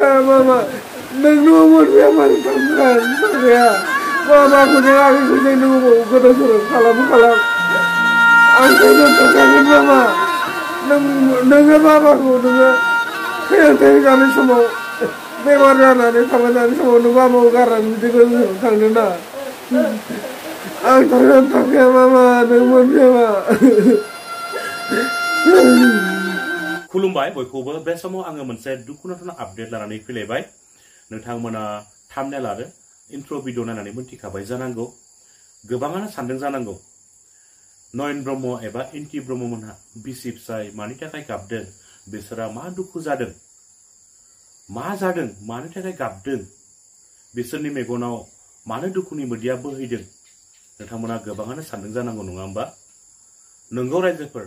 Mama, naglumun siya malipangkan. Kaya, mama ko niya aking sinubo ko na sa kalam-kalam. Ang sinuntukanin, mama. Mama ko, kaya tayo kami sa mo. May wala na, naman sa mo, mama ko karan, hindi ko tangin na. Ang sinuntuk niya, mama, naglumun siya, mama. खुलुमबाय बयखौबो बे समाव आङो मोनसे दुखुनांथाव update लानानै फैलायबाय नोंथांमोना थाम्बनेल आरो इन्ट्र भिडिअ नायनानै मोनथिखाबाय जानांगौ गोबाङानो सानदों जानांगौ नयन ब्रह्म एबा इन्टि ब्रह्म मोनहा बिसि फिसाय मानि थाखाय गाबदों बिसोरा मा दुखु जादों मा जादों मानि थाखाय गाबदों बिसोरनि मेगनाव मानो दुखुनि मोदैया बोहैदों नोंथांमोना गोबाङानो सानदों जानांगौ नङा होमबा नंगौ रायजोफोर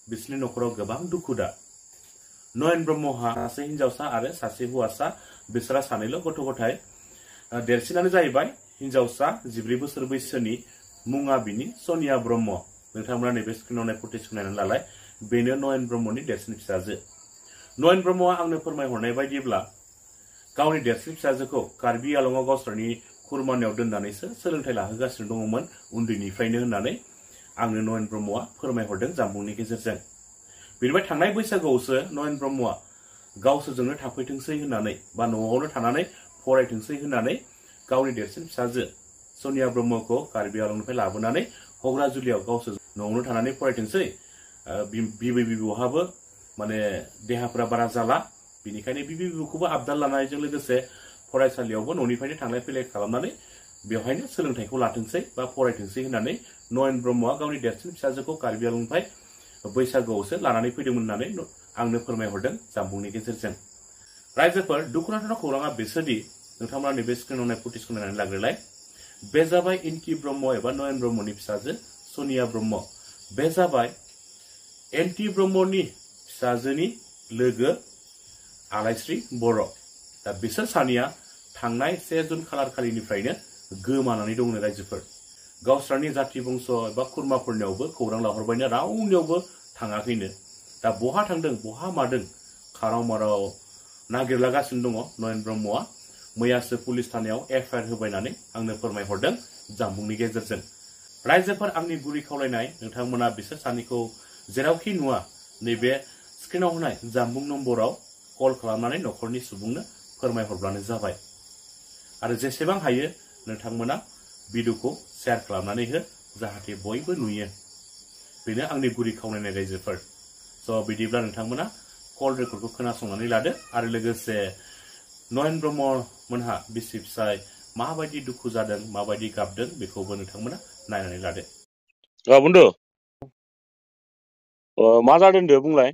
बिसोरनि नखराव गोबां दुखु दा नयन ब्रह्महा सासे हिनजावसा आरो सासे हौवासा बिसोरा सानैल' गथ' गथाय देरसिनानो जाहैबाय हिनजावसा 14 बोसोर बैसोनि मुङा बिनि सनिया ब्रह्म नोंथांमोना नैबे स्क्रिनाव नाय फट'खौ नायनानै लालाय बेनो नयन ब्रह्मनि देरसिन फिसाजो नयन ब्रह्मआ आंनो फोरमायहरनाय बायदिब्ला गावनि देरसिन फिसाजोखौ कार्बि आलंआव गावसोरनि खुरमानियाव दोननानैसो सोलोंथाइ लाहोगासिनो दङमोन उन्दैनिफ्रायनो होननानै आंनो नयन ब्रह्मआ फोरमायहरदों जानबुंनि गेजेरजों बेनिफ्राय थांनाय बैसागुआवसो नयन ब्रह्मआ गावसोरजोंनो थाफैथोंसै होननानै बा न'आवनो थानानै फरायथोंसै होननानै गावनि देरसिन फिसाजो सनिया ब्रह्मखौ कार्बि आलंनिफ्राय लाबोनानै हग्राजुलियाव गावसोर न'आवनो थानानै फरायथोंसै बिबै बिबौहाबो माने देहाफोरा बारा जाला बिनिखायनो बिबै बिबौखौबो आबदाल लानायजों लोगोसे फरायसालियावबो न'निफ्रायनो थांलाय फैलाय खालामनानै बेवहायनो सोलोंथाइखौ लाथोंसै बा फरायथोंसै होननानै नयन ब्रह्मआ गावनि देरसिन फिसाजोखौ कार्बि आलंनिफ्राय बैसागुआवसो लानानै फैदोंमोन होननानै आंनो फोरमायहरदों जानबुंनि गेजेरजों रायजोफोर दुखुनांथाव खौराङा बेसोदि नोंथांमोना नैबे स्क्रिनाव नाय फट'खौ नायनानै लाग्रोलाय बे जाबाय इन्टि ब्रह्म एबा नयन ब्रह्मनि फिसाजो सनिया ब्रह्म बे जाबाय एन्टि ब्रह्मनि फिसाजोनि लोगो आलायस्रि बर' दा बिसोर सानैया थांनाय 1 जुन खालार खालिनिफ्रायनो गोमानानै दंनो रायजोफोर गावस्रानि जाति बंश एबा खुरमाफोरनियावबो खौरां लाहरबायनो रावनियावबो थाङाखैनो दा बहा थांदों बहा मादों खाराव माराव नागिरलागासिनो दङ नयन ब्रह्मआ मैयासो पुलिस थानायाव एफआइआर होबायनानै आंनो फोरमायहरदों जानबुंनि गेजेरजों रायजोफोर आंनि गुरै खावलायनाय नोंथांमोना बिसोर सानैखौ जेरावखि नुवा नैबे स्क्रिनाव होनाय जानबुं नम्बराव कल खालामनानै न'खरनि सुबुंनो फोरमायहरब्लानो जाबाय आरो जेसेबां हायो नोंथांमोना भिडिअखौ शेयार खालामनानै हो जाहाथे बयबो नुयो बेनो आंनि गुरै खावलायनाय रायजोफोर स' बिदिब्ला नोंथांमोना कल रेकर्डखौ खोनासंनानै लादो आरो लोगोसे नयन ब्रह्म मोनहा बिसि फिसाय माबायदि दुखु जादों माबायदि गाबदों बेखौबो नोंथांमोना नायनानै लादो बुन्दु मा जादों होनदो बुंलाय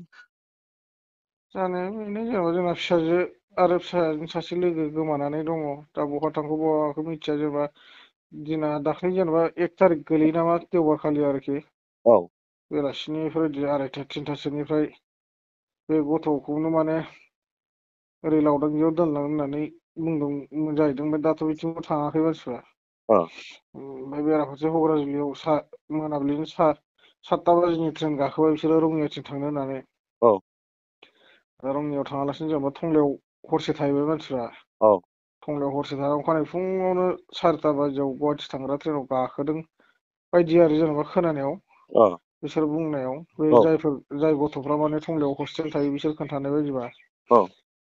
जानाया बेनो जेनेबा जोंना फिसाजो आरो फिसाजों सासे लोगो गोमानानै दङ दा बहा थांखो बहाखौ मिथिया जेनेबा दिना दाख्लै जेनेबा 1 तारिख गोलैयो नामा देवबारखालि आरोखि औ बेलासिनि बेफोरबायदि 2:30 3:00सोनिफ्राय बे गथ'खौनो माने ओरै लावदांगियाव दोनलां होननानै बुंदों जाहैदों ओमफ्राय दाथ' बिथिंबो थाङाखै मानसिफ्रा ओमफ्राय बेराफारसे हग्राजुलियाव मोनाबिलिनि 7ता बाजिनि ट्रेन गाखोबाय बिसोरो रङियाथिं थांनो होननानै रङियाव थाङालासिनो जेनेबा टंलायाव हरसे थाहैबाय मानसिफ्रा टंलायाव हरसे थाना अखानायै फुङावनो 4ता बाजियाव गुवाहाटि थांग्रा ट्रेनाव गाखोदों बायदि आरो जेनेबा खोनानायाव बिसोर बुंनायाव बे जाय गथ'फ्रा माने टंलायाव हस्टेल थायो बिसोर खोन्थानाय बायदिबा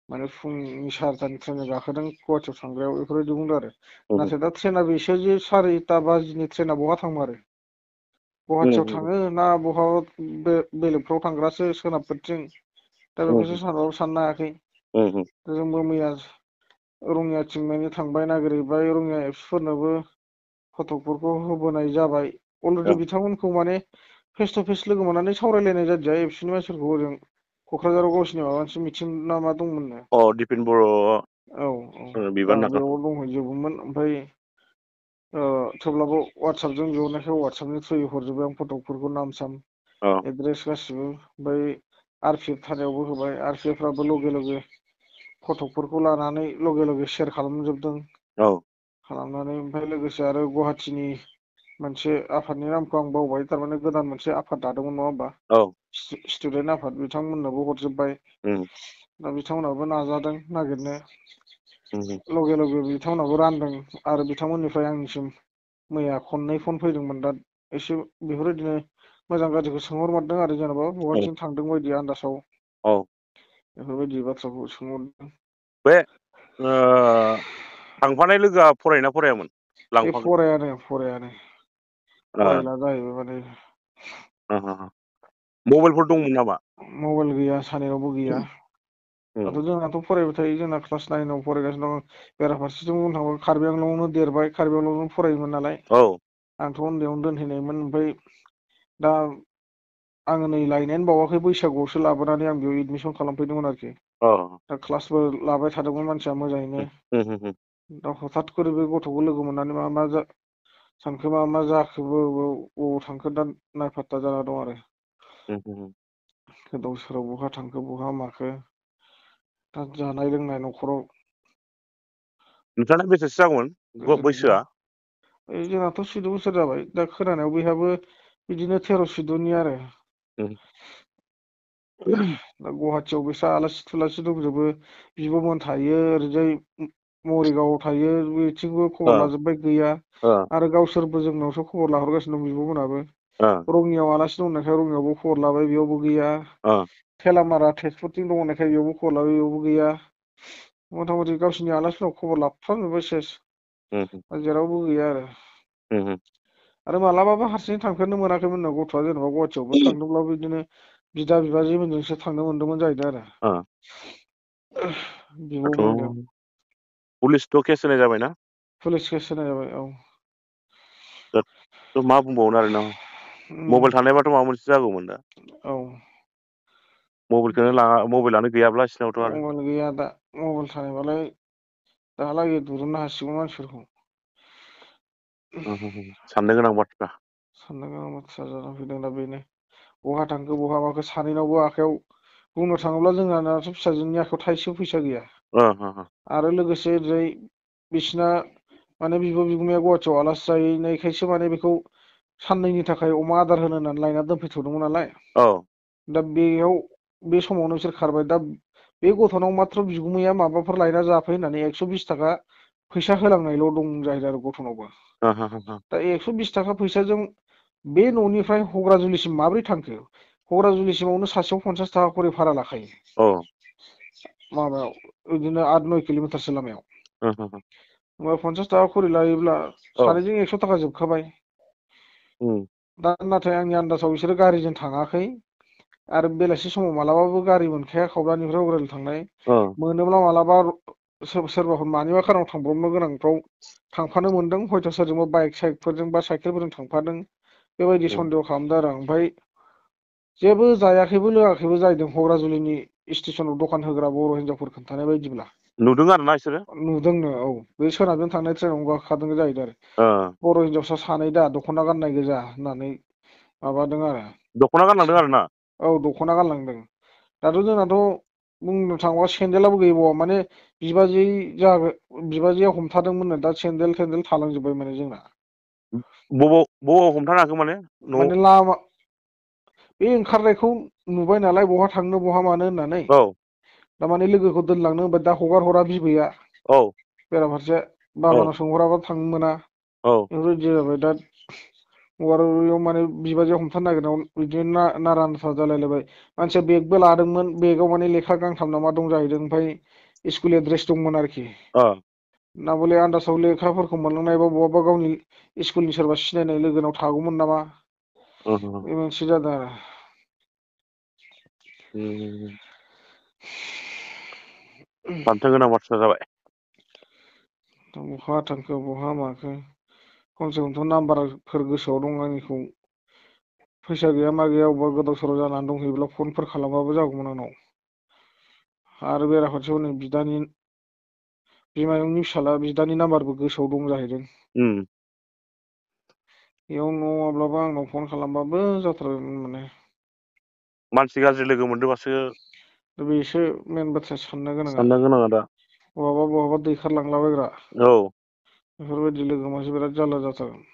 माने फुंनि 4तानि ट्रेनजों गाखोदों गुवाहाटियाव थांग्रायाव बेफोरबायदि बुंदों आरो नाथाय दा ट्रेना बेसो जे 4:30 बाजिनि ट्रेना बहा थांमारो गुवाहाटियाव थाङो ना बहाबा बेलेगफ्राव थांग्रासो सोनाबफोरथिं दा बेखौसो सानबाबो साननो हायाखै जोंबो मैया रङियाथिं माने थांबाय नागिरहैबाय रङिया एबसुफोरनोबो फट'फोरखौ होबोनाय जाबाय अलरेडि बिथांमोनखौ माने फेस टु फेस लोगो मोननानै सावरायलायनाय जादिया एबसुनि मानसिफोरखौ ओजों क'क्राझाराव गावसिनि माबा मोनसे मिथिं ना मा दंमोननो दिपेन बर' औ दा बेयाव दंहैजोबोमोन ओमफ्राय थेवब्लाबो वाट्सएपजों बिहरनायखाय वाट्सएपनि थ्रुयै हरजोब्बाय आं फट'फोरखौ नाम साम एड्रेस गासिबो ओमफ्राय आरपिएफ थानायावबो होबाय आरपिएफफ्राबो लगे लगे फट'फोरखौ लानानै लगे लगे शेयार खालामजोबदों खालामनानै ओमफ्राय लोगोसे आरो गुवाहाटिनि मोनसे आफादनि नामखौ आं बावबाय थारमाने गोदान मोनसे आफाद दादोंमोन नङा होमबा स्टुडेन्ट आफाद बिथांमोननोबो हरजोब्बाय दा बिथांमोनाबो नाजादों नागिरनो लगे लगे बिथांमोनाबो रानदों आरो बिथांमोननिफ्राय आंनिसिम मैया खननै फन फैदोंमोन दा एसे बेफोरबायदिनो मोजां गाज्रिखौ सोंहरमारदों आरो जेनेबा बहाथिं थांदों बायदि आन्दासाव बेफोरबायदि बाथ्राखौ सोंहरदों। बे थांफानाय लोगोआ फरायना फरायामोन? बे फरायला जाहैबाय माने। मबाइलफोर दंमोन नामा? मबाइल गैया, सानैनावबो गैया। दाथ' जोंनाथ' फरायबाय थायो, जोंना क्लास 9आव फरायगासिनो दं। बेराफारसेथिं बुंनो थाङोबा कार्बि आंलंआवनो देरबाय, कार्बि आंलंआवनो फरायोमोन नालाय। आंथ' उन्दैयावनो दोनहैनायमोन, ओमफ्राय दा आङो नै लायनायानो बावाखै, बैसागुआवसो लाबोनानै आं बेयाव एडमिसन खालामफैदोंमोन आरोखि। दा क्लासबो लाबाय थादोंमोन मानसिया मोजाङैनो। दा हथात करे बे गथ'खौ लोगो मोननानै मा सानखो, मा जाखोबो, बबाव थांखो दा नायफात्ता जाना दं आरो। गोदाव सोराव बहा थांखो बहा माखो, दा जानाय लोंनाय न'खराव। नोंथांना बेसेसो जागौमोन बैसोआ? जोंनाथ' 14 बोसोर जाबाय। दा खोनानायाव बेहाबो बिदिनो 13, 14नि आरो। दा गुवाहाटियाव बिस्रा आलासि थुलासि दंजोबो, बिब'मोन थायो, ओरैजाय मरिगावआव थायो, बेथिंबो खबर लाजोब्बाय, गैया। आरो गावसोरबो जोंनावसो खबर लाहरगासिनो दं, बिब'मोनाबो। रङियाव आलासि दंनायखाय रङियावबो खबर लाबाय, बेयावबो गैया। थेलामारा तेजपुरथिं दं होननायखाय बेयावबो खबर लाबाय, बेयावबो गैया। मथा मथि गावसिनि आलासिफोरनाव खबर लाफ्रामजोब्बाय सेस, जेरावबो गैया आरो मालाबाबो हारसिं थांफेरनो मोनाखैमोननो गथ'आ, जेनेबा गुवाहाटियावबो थांदोंब्लाबो बिदिनो बिदा बिबाजैमोनजोंसो थांनो मोन्दोंमोन जाहैदों आरो। बिब'मोनजों। पुलिसथ' केस होनाय जाबायना? पुलिस केस होनाय जाबाय, औ। मा बुंबावनो आरोना, मबाइल थानायबाथ' माबा मोनसे जागौमोन दा। औ। मबाइलानो गैयाब्ला बिसिनावथ' आरो। मबाइल गैया दा, मबाइल थानायबालाय दाहालागै दिरुननो हासिगौमोन मानसिफोरखौ। साननो गोनां बाथ्रा। साननो गोनां बाथ्रा जाना फैदों दा बेनो। बहा थांखो बहा माखो सानैनावबो आखाइयाव, बुंनो थाङोब्ला जोंहानाथ' फिसाजोनि आखाइयाव थाइसेबो फैसा गैया। आरो लोगोसे ओरै बिसिना माने बिब' बिगुमाया गुवाहाटियाव आलासि जाहैनायखायसो माने बेखौ साननैनि थाखाय अमा आदार होनो होननानै लायना दोनफैथ'दोंमोन नालाय। दा बेयाव बे समावनो बिसोर खारबाय। दा बे गथ'नाव माथ्र' बिगुमैया माबाफोर लायना जाफै होननानै 120 थाखा फैसा होलांनायल' दं जाहैदों आरो गथ'नावबो। दा 120 थाखा फैसाजों बे न'निफ्राय हग्राजुलिसिम माबोरै थांखो? हग्राजुलिसिमावनो सासेयाव 50 थाखा खरि भारा लाखायो। माबायाव बिदिनो 8-9 किल'मिटारसो लामायाव। होमबा 50 थाखा खरि लायोब्ला सानैजों 100 थाखा जोबखाबाय। दा नाथाय आंनि आन्दाजाव बिसोरो गारिजों थाङाखै, आरो बेलासि समाव मालाबाबो गारि मोनखाया खावलानिफ्राय उरायल थांनाय। मोनोब्ला मालाबा सोरबाफोर मानिबा खारनाव थांब्रबनो गोनांफ्राव थांफानो मोन्दों, हयथ' सोरजोंबा बाइक साइकफोरजों बा साइकेलफोरजों थांफादों। बेबायदि सन्देह खालामदों आरो आं। ओमफ्राय जेबो जायाखैबो लोङाखैबो जाहैदों, हग्राजुलिनि स्टेसनाव दखान होग्रा बर' हिनजावफोर खोन्थानाय बायदिब्ला। नुदों आरोना बिसोरो? नुदोंनो, औ। बे सोनाबजों थांनाय ट्रेनावनो गाखोखादों जाहैदों आरो। बर' हिनजावसा सानै दा, दख'ना गाननाय गोजा होननानै माबादों आरो। दख'ना गानलांदों आरोना? औ, दख'ना गानलांदों। दाथ' जोंनाथ' बुंनो थाङोबा सेन्देलाबो गैबावा, माने बिबाजैया हमथादोंमोननो, दा सेन्देल थेन्देल थालांजोब्बाय माने जोंना। बबाव हमथानो हाखो माने? माने लामा, बे ओंखारनायखौ नुबाय नालाय, बहा थांनो बहा मानो होननानै। दामाने लोगोखौ दोनलांनो होनबाय, दा हगार हरा बिबैया। बेराफारसे बाबानाव सोंहराबा थांनो मोना। बेफोरबायदि जाबाय दा। हगारियाव माने बिबाजैया हमथानो नागिरनायाव बिदिनो नारा नाथा जालायलायबाय। मानसिया बेगबो लादोंमोन, बेगाव माने लेखा गांथाम नामा दं जाहैदों, ओमफ्राय स्कुल एड्रेस दंमोन आरोखि। ना बले आन्दासाव लेखाफोरखौ मोनलांनायबा बहाबा गावनि स्कुलनि सोरबा सिनायनाय लोगोनाव थागौमोन नामा, बे मोनसे जादों आरो। साननो गोनां बाथ्रा जाबाय। बहा थांखो बहा माखो, खमसे खमथ' नाम्बारफोर गोसोआव दं आंनिखौ। फैसा गैया मा गैया अबेबा गोदाव सोराव जानानै दंहैयोब्ला फनफोर खालामबाबो जागौमोन आंनाव। आरो बेराफारसे हनै बिदानि बिमायंनि फिसाला बिदानि नाम्बारबो गोसोआव दं जाहैदों। बेयाव नङाब्लाबो आंनाव फन खालामबाबो जाथारगौमोन माने। मानसि गाज्रि लोगो मोनदोंबासो बेसो मेन बाथ्राया साननो गोनाङा। दा बहाबा दैखारलांलाबायग्रा। औ। बेफोरबायदि लोगो मोनसे बिराद जारला जाथारगोन।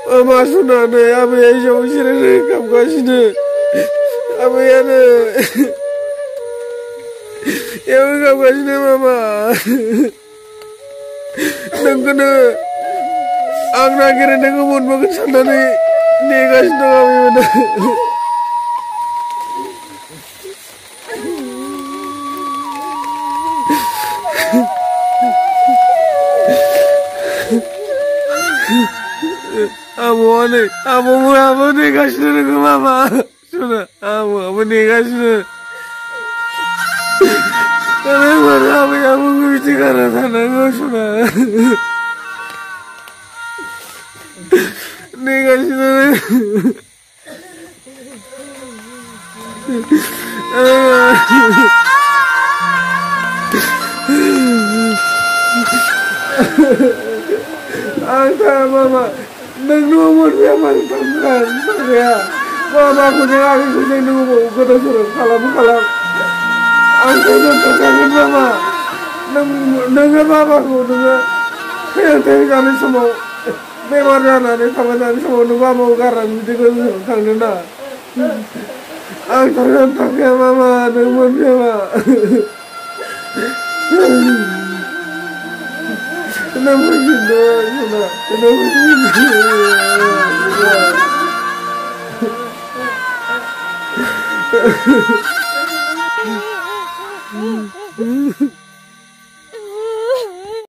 Mama sunane abi ayo sirene kam gasine abi yana ya kam gasine mama nangkene angna kira nangku mun bagus sanane ne gasine abi mana Abu negasine ke mama, sudah, abu negasine. Kenapa abu bicara sana kau sudah, negasine. Anta mama. Nunggu dia mantan ya, mama aku jangan aku jangan nunggu kau suruh kalam, aku jangan kangen mama, nunggu mama aku nunggu, kayak kami semua, memang ada kawan semua nunggu mama garam di kau kangen na, aku jangan kangen mama nunggu dia mama. Kenapa gitu? Kenapa gitu?